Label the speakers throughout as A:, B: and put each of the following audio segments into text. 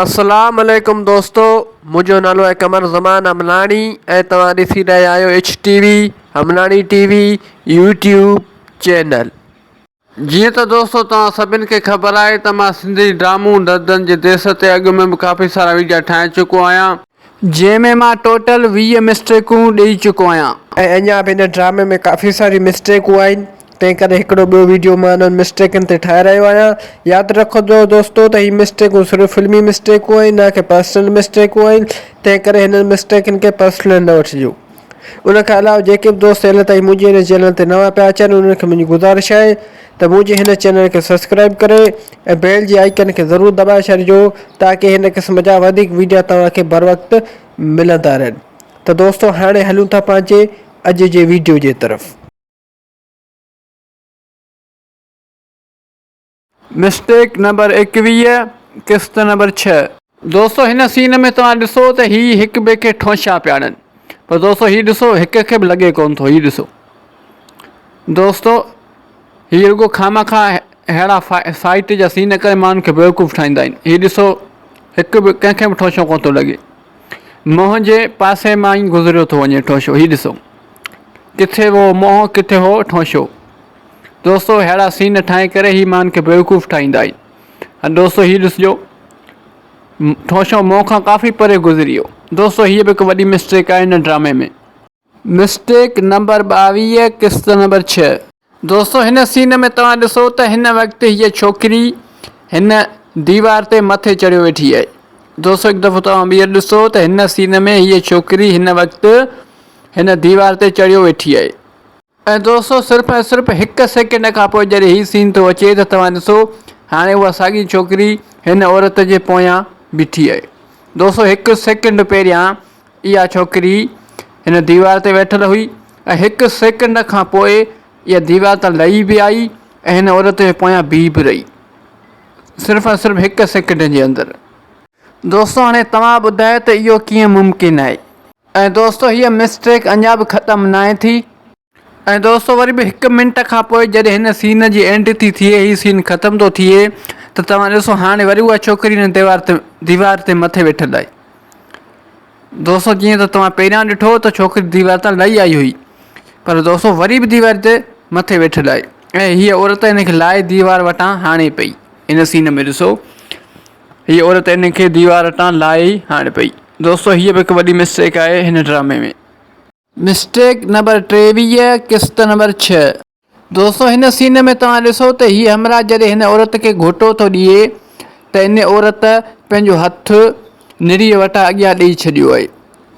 A: اسلام عليڪم دوستو منهنجو نالو آهي قمر زمان املاڻي ۽ توهان ڏسي رهيا آهيو H T V Amlani T V YouTube channel. جيئن ته دوستو توهان سڀن کي خبر آهي ته مان سنڌي ڊرامو دردن جي ديس تي اڳ ۾ به ڪافي سارا ويڊيا ٺاهي چڪو آهيان. جنهن ۾ مان ٽوٽل 20 مسٽيڪون ڏئي چڪو آهيان. ۽ اڃا به هن ڊرامي ۾ ڪافي ساريون مسٽيڪون آهن تنهن ڪري هڪڙو ٻيو ويڊيو مان انهن مسٽيڪن تي ٺاهي رهيو آهيان. ياد رکجو دوستو ته هي مسٽيڪون صرف فلمي مسٽيڪون آهن نه ڪي پرسنل مسٽيڪون آهن تنهن ڪري هنن مسٽيڪن کي پرسنل نه وٺجو. ان کان علاوه جيڪي به دوست هيل تائين منهنجي هن چينل تي نوان پيا اچن انهن کي منهنجي گذارش آهي ته منهنجي هن چينل کي سبسڪرائب ڪري ۽ بيل جي آئيڪن کي ضرور دٻائي ڇڏجو تاڪه هن قسم جا وڌيڪ ويڊيا توهان کي بروقت ملندا رهن ته دوستو هاڻي هلون ٿا پنهنجي اڄ جي ويڊيو جي طرف. مسٽيڪ نمبر 21 قسط نمبر 6. دوستو هن سين ۾ توهان ڏسو ته هي هڪ ٻئي کي ٺونشا پيا هڻن پر دوستو هي ڏسو هڪ کي به لڳي ڪون ٿو هي ڏسو دوستو هي رڳو خامخا اهڙا فائٽ جا سين ڪري ماڻهن کي بيوقوف ٺاهيندا آهن هي ڏسو هڪ به ڪنهن کي به ٺونشو ڪون ٿو لڳي منهن جي پاسي مان ئي گذريو ٿو وڃي ٺونشو هي ڏسو ڪٿي هو منهن ڪٿي هو ٺونشو دوستو اهڙا سين ٺاهي ڪري هي ماڻهن کي بيوقوف ٺاهيندا آهن ۽ دوستو هي ڏسجو ٺوشو منهن کان ڪافي پري گذري ويو دوستو هي به هڪ وڏي مسٽيڪ آهي هن ڊرامي ۾. مسٽيڪ نمبر 22 قسط نمبر 6. دوستو هن سين ۾ توهان ڏسو ته هن وقت هيء ڇوڪري هن ديوار تي مٿي چڙهيو ويٺي آهي دوستو هڪ دفعو توهان ٻيهر ڏسو ته هن سين ۾ هيء ڇوڪري هن وقت هن ديوار تي چڙهيو ويٺي آهي. ۽ دوستو صرف ۽ صرف هڪ سيڪنڊ کان پوء جڏهن هي سين ٿو اچي ته توهان ڏسو هاڻي اها ساڳي ڇوڪري هن عورت جي پويان بيٺي آهي. دوستو هڪ سيڪنڊ پهريان اها ڇوڪري هن ديوار تي ويٺل هئي ۽ هڪ سيڪنڊ کان پوء اها ديوار تان لهي به آئي ۽ هن عورت جي پويان بيهي به رهي صرف ۽ صرف هڪ سيڪنڊ جي اندر. دوستو هاڻي توهان ٻڌايو ته اهو ڪيئن ممڪن آهي. ۽ دوستو هيء مسٽيڪ اڃا به ختم ناهي ٿي. ۽ دوستو وري به هڪ منٽ کان پوء جڏهن هن سين جي اينڊ ٿي ٿئي هي سين ختم ٿو ٿئي ته توهان ڏسو هاڻي وري اها ڇوڪري هن ديوار تي ديوار تي مٿي ويٺل آهي. دوستو جيئن ته توهان پهريان ڏٺو ته ڇوڪري ديوار تان لهي آئي هئي پر دوستو وري به ديوار تي مٿي ويٺل آهي ۽ هيء عورت هن کي لاهي ديوار وٽان هاڻي پئي هن سين ۾ ڏسو. هيء عورت ان کي ديوار تان لاهي هاڻي پئي. دوستو هيء به هڪ وڏي مسٽيڪ آهي هن ڊرامي ۾. مسٽيڪ نمبر 23 قسط نمبر 6. دوستو هن سين ۾ توهان ڏسو ته هي همراهه جڏهن هن عورت کي گهوٽو ٿو ڏئي ته ان عورت پنهنجو هٿ نڙيء وٽان اڳيان ڏئي ڇڏيو آهي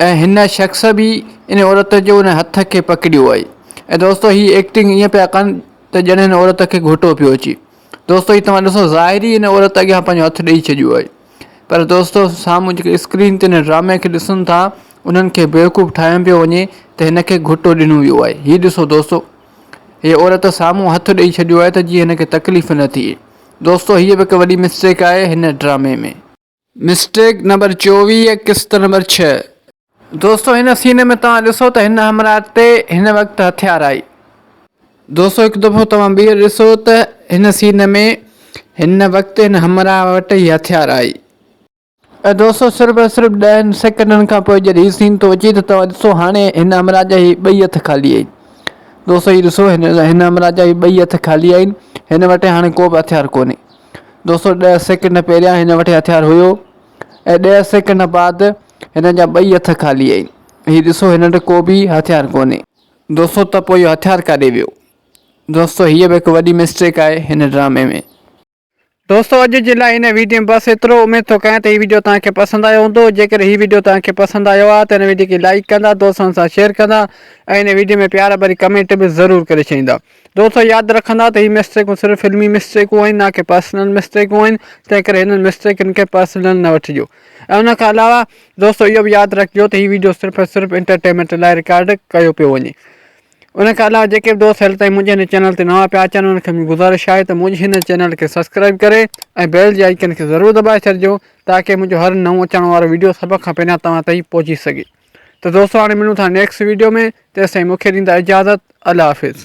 A: ۽ هن شخص به ان عورت جو ان هٿ کي پڪڙيو آهي ۽ دوستو هي ايڪٽنگ ائين پيا ڪن ته ڄڻ هن عورت کي گهوٽو پيو اچي. دوستو هي توهان ڏسو ظاهري هن عورت اڳيان پنهنجو هٿ ڏئي ڇڏيو آهي پر دوستو سامهون جيڪي اسڪرين تي هن ڊرامي کي ڏسن ٿا انهن کي بيوقوف ٺاهيو پيو وڃي ته هن کي گهٽو ڏنو ويو آهي هي ڏسو دوستو هي عورت سامهون هٿ ڏئي ڇڏيو آهي ته جيئن هن کي تڪليف نه ٿئي دوستو هي به هڪ وڏي مسٽيڪ آهي هن ڊرامي ۾. مسٽيڪ نمبر 24 قسط نمبر 6. دوستو هن سين ۾ توهان ڏسو ته هن همراهه تي هن وقت هٿيار آهي. دوستو هڪ دفعو توهان ٻيهر ڏسو ته هن سين ۾ هن وقت هن همراهه وٽ هي هٿيار آهي. ۽ دوستو صرف ۽ صرف ڏهن سيڪنڊن کان پوء جڏهن هي سين ٿو اچي ته توهان ڏسو هاڻي هن همراهه جا هي ٻئي هٿ خالي آهن. دوستو هي ڏسو هن هن همراهه جا هي ٻئي هٿ خالي آهن هن وٽ هاڻي ڪو به هٿيار ڪونهي. دوستو ڏهه سيڪنڊ پهريان هن وٽ هٿيار هيو ۽ ڏهه سيڪنڊ بعد هن جا ٻئي هٿ خالي آهن. هي ڏسو هن وٽ ڪو به هٿيار ڪونهي. دوستو ته پوء اهو هٿيار ڪاڏي ويو. دوستو هيء به هڪ وڏي مسٽيڪ آهي هن ڊرامي ۾. دوستو اڄ جي لاء هن ويڊيو ۾ بس ايترو اميد ٿو ڪيان ته هي ويڊيو توهان کي پسند آيو هوندو جيڪڏهن هي ويڊيو توهان کي پسند آيو آهي ته هن ويڊيو کي لائيڪ ڪندا دوستن سان شيئر ڪندا ۽ هن ويڊيو ۾ پيار ڀري ڪمينٽ به ضرور ڪري ڇڏيندا دوستو ياد رکندا ته هي مسٽيڪون صرف فلمي مسٽيڪون آهن نه ڪي پرسنل مسٽيڪون آهن تنهن ڪري هنن مسٽيڪن کي پرسنل نه وٺجو ۽ ان کان علاوه دوستو اهو به ياد رکجو ته هي ويڊيو صرف ۽ صرف انٽرٽينمينٽ لاء رڪارڊ ڪيو پيو وڃي ان کان علاوه جيڪي به دوست هيل تائين منهنجي هن چينل تي نوان پيا اچن انهن کي منهنجي گذارش آهي ته منهنجي هن چينل کي سبسڪرائب ڪري ۽ بيل جي آئيڪن کي ضرور دٻائي ڇڏجو تاڪه منهنجو هر نئون اچڻ وارو ويڊيو سڀ کان پهريان توهان تائين پهچي سگهي ته دوستو هاڻي ملون ٿا نيڪسٽ ويڊيو ۾ تيستائين مونکي ڏيندا اجازت الله حافظ.